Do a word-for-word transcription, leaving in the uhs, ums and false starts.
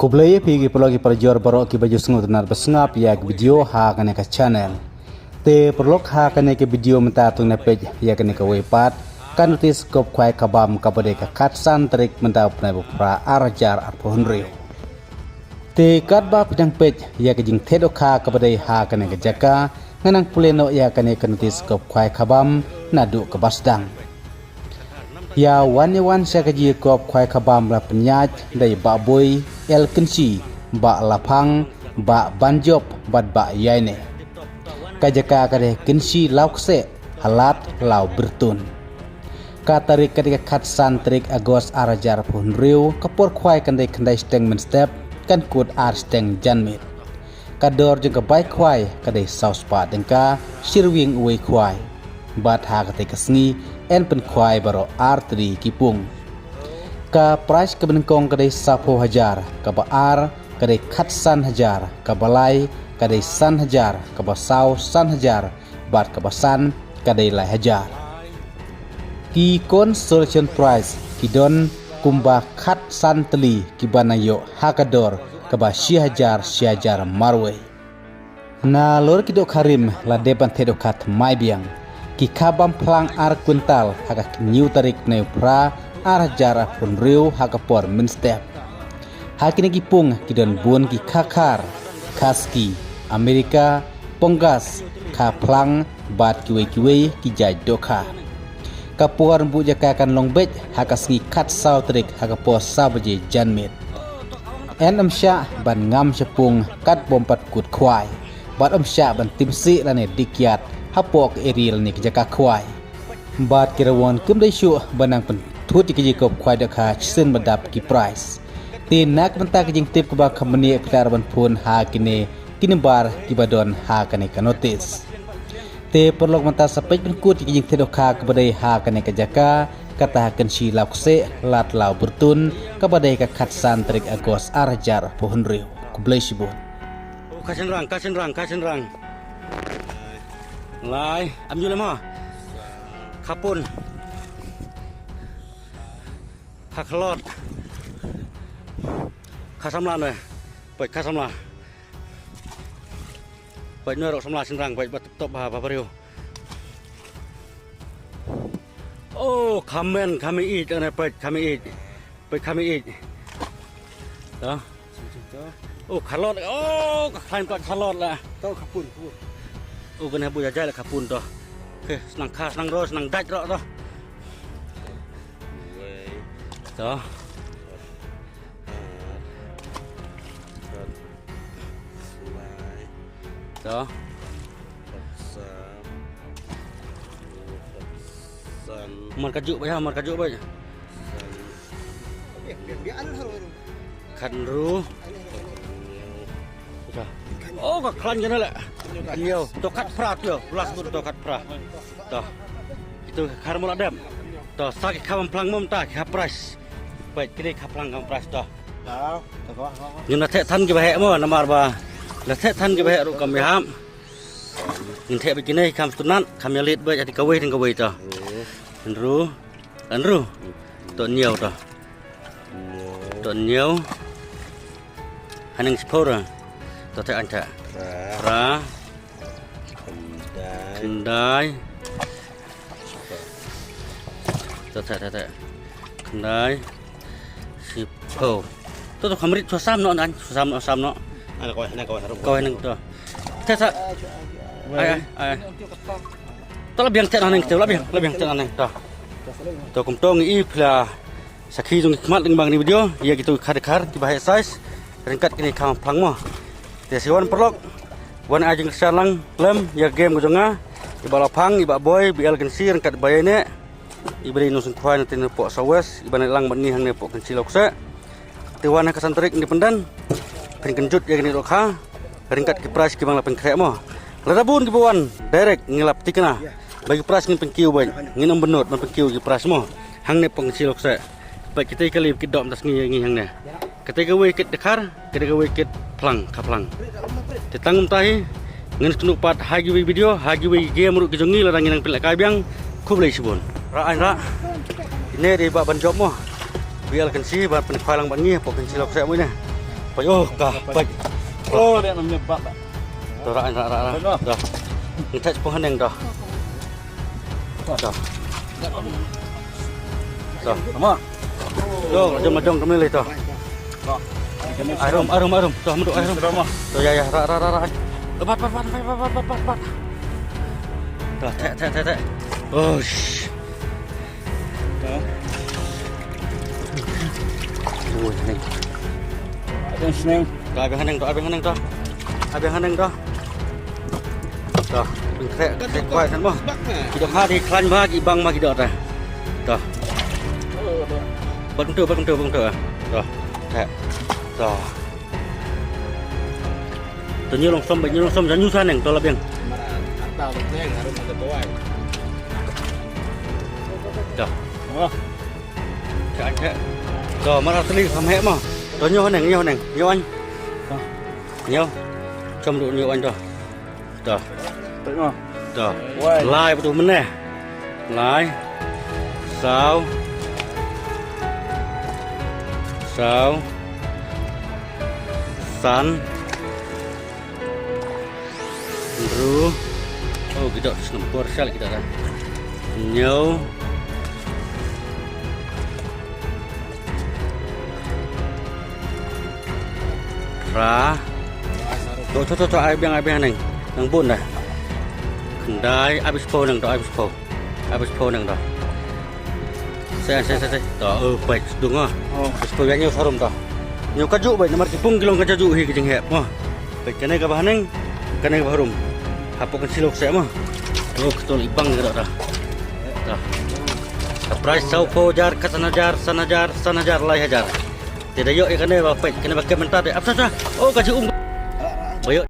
Khublei ïa phi ki paralok ki parajor baroh kiba ju sngewtynnat ba sngap ïa ka video ha kane ka channel. Te paralok, ha kane ka video mynta to ngin ïa peit ïa kane kawei pat ka notis kop khwai ka bam kaba dei ka khatsan tarik mynta u bnai ba phra ar hajar arphew hynriew. Te katba phi dang peit ïa ka jingthied dohkha kaba dei ha kane ka jaka, ngan nang pule noh ïa kane ka notis kop khwai ka bam naduh kaba sdang. Ïa wan ïa wan sha ka jingïakop khwai ka bam la pynïaid da i Bah Boi, El Kynshi, Bah Laphang, Bah Banjop bad Bah Ïaineh. Ka jaka ka dei Kynshi Lawkseh, ha Lad Lawbyrtun. Ka tarik ka dei ka khatsan tarik August ar hajar arphew hynriew, ka por khwai kan dei khyndai shiteng mynstep, kan kut ar shiteng janmiet. Ka dor jong ka bai khwai ka dei saw spah tyngka, shi ryngwiang uwei khwai. Bad ha katei ka sngi yn pynkhwai baroh ar tylli ki pung. Ka prize kaba nyngkong ka dei sawphew hajar, kaba ar ka dei khatsan hajar, kaba lai ka dei san hajar, kaba saw san hajar, bad kaba san ka dei lai hajar. Ki consolation prize ki don kumba khatsan tylli kiba nang ïoh ha ka dor kaba shi hajar shi hajar marwei. Nalor ki dohkha rim la dep ban thied dohkha thymmai biang. Ki kha bam phlang ar kwintal ha ka hynñiew tarik bnai u phra ar hajar arphew hynriew ha ka por mynstep. Ha kine ki pung ki don bun ki kha khar, khaski, Amerika, ponggas, kha phlang bad kiwei kiwei ki jait dohkha. Ka por buh jaka kan long beit ha ka sngi khatsaw tarik ha ka por saw baje janmiet. Yn ym shah ban ngam sha pung kat bym pat kut khwai bad ym shah ban tim sih lane dik ïat hapoh ka area lane ka jaka khwai. Bad ki rawon kim dei shuh ban nang pynthut ïa ka jingïakop khwai dohkha shisien ba dap ki prize. Te na ka bynta ka jingtip kaba kham bniah phi lah ban phone ha kine ki nambar kiba don ha kane ka notis. Te paralok, mynta sa peit pynkut ïa ka jingthied dohkha kaba dei ha kane ka jaka, kata ha Kynshi Lawkseh, Lad Lawbyrtun, kaba dei ka khatsan tarik August ar hajar arphew hynriew. Khublei shibun. Oh, ka shynrang, ka shynrang, ka shynrang. Lai, am ju lem ha. Kha pun. Kha khlot. Kha samla ne. Peit kha samla. Peit ne rok samla shynrang, peit ba tip top ha ba briew. Oh, kha men, kha mih ïeit ne, peit kha mih ïeit. Peit kha mih ïeit. To. Oh, kha lot. Oh, ka khlaiñ ka kha lot la. To kha pun, kha pun. Oh, kane bu jajai la kha pun to. Okay, snang kha, snang ro, snang dait ro to. To. To. Mar ka juk ba ya, mar ka juk ba ya. Khat hynriew. Oh, ka khlaiñ jana le. Hynñiew. To khat phra to, last bun to khat phra. To. Itu khar mo la dem. To sa ki kha bam phlang mo mynta ki kha prize. Peit kine kha phlang kha bam prize to. Ngin la theh than ki ba heh mo namar ba la theh than ki ba heh ruh kam ïahap. Ngin theh beit kine kham sngewtynnat, kham ïalit beit ïa kawei, kawei to. Hynriew. Hynriew. To hynñiew to. To hynñiew. Haneng shiphew ra. To theh, an theh. Phra. Khyndai. To theh, theh, theh. Khyndai. Shiphew. To, to, kham rit, shu sam noh, nan, shu sam noh, sam noh. Kawei, kawei, kawei. Kawei nang to. Theh, theh. Ai, ai, ai. To la biang theh noh nang, to la biang, la biang theh noh nang to. To kumto ngi ïa phi la sakhi jong ki khmat lyngba kane ka video, ïa kito ki kha dkhar kiba heh size ryngkat kine ki kha phlang mo. Te sa wan paralok, wan ai jingkyrshan lang lem ïa ka game ka jong nga, i Bah Laphang, i Bah Boi, i Bah L Kynshi ryngkat i Bah Ïaineh, iba dei nongshong khwai na tynne poh South West, iba nang lang bad ngi hangne poh Kynshi Lawkseh. Te wan ha ka san tarik independent, phin kynjut ïa kane ka dohkha ryngkat ki prize kiba nga la pynkhreh mo. Lada bun kiba wan direct ngi la pynthikna ba ki prize ngin pynkiew beit, ngin ym bynnud ban pynkiew ki prize mo. Hangne poh Kynshi Lawkseh. Bad kita kali kit dok mynta sngi ngi hangne. Kita kawei kit dkhar, kita kawei kit phlang, kha phlang. Te tang kumta hi ngin sa kynduh pat ha kiwei video, ha kiwei game ruh ki jong ngi lada ngi nang pynlehkai biang. Khublei shibun. Rah, ai rah. Ine dei Bah Banjop mo. Biar kan si ban pynkhoi lang ban ngi pok kan si lok se mo ne. Poi oh ka poi. Oh, dia namanya bak. To ra ra ra ra. To. Ngi thait pok haneng to. To. To. Sama. To, jom jom kami le to. Arum arum arum. To muduk arum. To ya ya ra ra ra ra. Bat bat bat bat bat bat bat. To thek thek thek thek. Oh. Dah. Ui, ning. Abang seneng. Dah, abang haneng dah, abang haneng dah. Abang haneng dah. Dah, abang krek, krek kuat kan mo. Kita hari kelan bagi bang bagi dah dah. Dah. Bantu, bantu, bantu. Dah. Dah. Dah. To nyu long som, nyu long som, nyu sa neng, to la biang. Mara, ata lo teng, harum ada bawai. Dah. Oh. Cak, cak. To, mara teli sam hek ma. To nyu neng, nyu neng, nyu an. Nyu. Som du nyu an to. To. Tengok. To. Wai. Lai betul meneh. Lai. Saw. Saw. San. Ru. Oh, kita snem por sal kita kan. Nyau. Ra. To, to, to, to, ai biang, ai biang neng. Nang bun dah. Khyndai, abis po neng to, abis po. Abis po neng to. Sai, sai, sai, sai. To, eh, baik, sedung ah. Oh. Abis po yang nyau sarum to. Nyau kaju baik, namar kipung kilong kaju hi kijing hep. Wah. Baik, kane ka bahaneng, kane ka baharum. Hapoh kan silok sep mo. To, ketul ibang ka to. To. Ka price saw po hajar, ka san hajar, san hajar, san hajar, lai hajar. Te da ïoh ïa kane ba peit, kane ba kem mynta te. Ap sa sa. Oh, ka ju um.